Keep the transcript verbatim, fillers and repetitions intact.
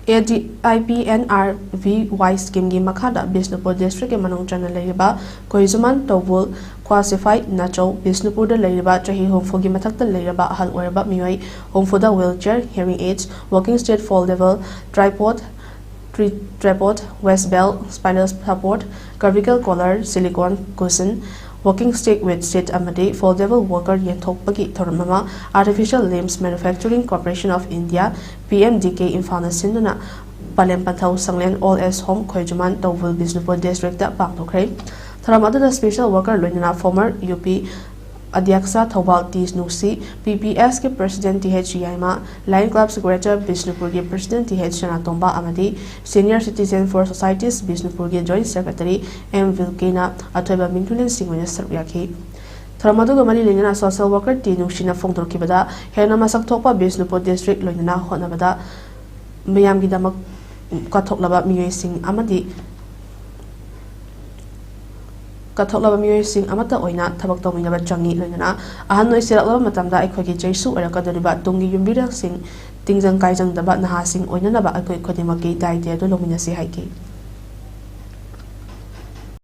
A D I P N R V Y ꯁ꯭ꯀꯤꯝꯒꯤ ꯃꯈꯥꯗ ꯕꯤꯁꯅꯨꯄꯨꯔ ꯗꯤꯁꯇ꯭ꯔꯤꯛꯀꯤ ꯃꯅꯨꯡ ꯆꯟꯅ ꯂꯩꯔꯤꯕ ꯈꯣꯏꯖꯨꯃꯥꯟ, ꯇꯧꯕꯨꯜ, ꯈ꯭ꯋꯥꯁꯤꯐꯥꯏ, ꯅꯥꯆꯧ, ꯕꯤꯁꯅꯨꯄꯨꯔꯗ ꯂꯩꯔꯤꯕ ꯆꯍꯤ ꯍꯨꯝꯐꯨꯒꯤ ꯃꯊꯛꯇ ꯂꯩꯔꯕ ꯑꯍꯜ ꯑꯣꯏꯔꯕ ꯃꯤꯑꯣꯏ ꯍꯨꯝꯐꯨꯗ wheelchair, hearing aids, walking stick, foldable tripod, tri- tripod, waist belt, spinal support, cervical collar, silicone cushion, walking stick with seat ꯑꯃꯗꯤ foldable walker ꯌꯦꯟꯊꯣꯛꯄꯒꯤ ꯊꯧꯔꯝ ꯑꯃ Artificial Limbs Manufacturing Corporation of India, P M D K, ꯏꯝꯐꯥꯜꯅ ꯁꯤꯟꯗꯨꯅ ꯄꯂꯦꯝ ꯄꯟꯊꯧ ꯁꯪꯂꯦꯟ Old Age Home, Khoijuman, Thoubul, Bishnupur district ꯄꯥꯡꯊꯣꯛꯈ꯭ꯔꯦ꯫ ꯊꯧꯔꯝ ꯑꯗꯨꯗ ꯁ꯭ꯄꯦꯁꯦꯜ ꯋꯥꯔꯀꯔ ꯂꯣꯏꯅꯅ ꯐꯣꯔꯃꯔ ꯌꯨ ꯄꯤ ꯑꯗ꯭ꯌꯛꯁ Thoubal T Nungshi, P P ꯑꯦꯁꯀꯤ president T Heicha Yaima, Lion Clubs Greater ꯕꯤꯁꯅꯨꯄꯨꯔꯒꯤ ꯄ꯭ꯔꯁꯤꯗꯦꯟ ꯇꯤ ꯍꯩꯆ ꯁꯅꯥꯇꯣꯝꯕ ꯑꯃꯗꯤ Senior Citizen for Societies ꯕꯤꯁꯅꯨꯄꯨꯔꯒꯤ ꯖꯣꯏꯟꯠ ꯁꯦꯀ꯭ꯔꯦꯇꯔꯤ ꯑꯦꯝ ꯋꯤꯜꯀꯤꯅ ꯑꯊꯣꯏꯕ ꯃꯤꯡꯊꯣꯜꯁꯤꯡ ꯑꯣꯏꯅ ꯁꯔꯨꯛ ꯌꯥꯈꯤ꯫ ꯊꯧꯔꯝ ꯑꯗꯨꯒ ꯃꯔꯤ ꯂꯩꯅꯅ ꯁꯣꯁꯦꯜ ꯋꯥꯔꯀꯔ ꯇꯤ ꯅꯨꯡꯁꯤꯅ ꯐꯣꯡꯗꯣꯔꯛꯈꯤꯕꯗ, ꯍꯦꯟꯅ ꯃꯁꯛ ꯊꯣꯛꯄ ꯕꯤꯁꯅꯨꯄꯨꯔ ꯗꯤꯁꯇ꯭ꯔꯤꯛ ꯂꯣꯏꯅꯅ ꯍꯣꯠꯅꯕꯗ ꯃꯤꯌꯥꯝꯒꯤꯗꯃꯛ ꯀꯠꯊꯣꯛꯂꯕ ꯃꯤꯑꯣꯏꯁꯤꯡ ꯑꯃꯗꯤ ꯀꯠꯊꯣꯛꯂꯕ ꯃꯤꯑꯣꯏꯁꯤꯡ ꯑꯃꯠꯇ ꯑꯣꯏꯅ ꯊꯕꯛ ꯇꯧꯃꯤꯟꯅꯕ ꯆꯪꯏ꯫ ꯂꯣꯏꯅꯅ ꯑꯍꯟ ꯑꯣꯏꯁꯤꯜꯂꯛꯂꯕ ꯃꯇꯝꯗ ꯑꯩꯈꯣꯏꯒꯤ ꯆꯩꯁꯨ ꯑꯣꯏꯔꯛꯀꯗꯧꯔꯤꯕ ꯇꯨꯡꯒꯤ ꯌꯨꯝꯕꯤꯔꯦꯜꯁꯤꯡ ꯇꯤꯡꯖꯪ ꯀꯥꯏꯖꯪꯗꯕ ꯅꯍꯥꯁꯤꯡ ꯑꯣꯏꯅꯅꯕ ꯑꯩꯈꯣꯏ ꯈꯨꯗꯤꯡꯃꯛꯀꯤ ꯗꯥꯏꯇ꯭ꯌ ꯑꯗꯨ ꯂꯧꯃꯤꯟꯅꯁꯤ ꯍꯥꯏꯈꯤ꯫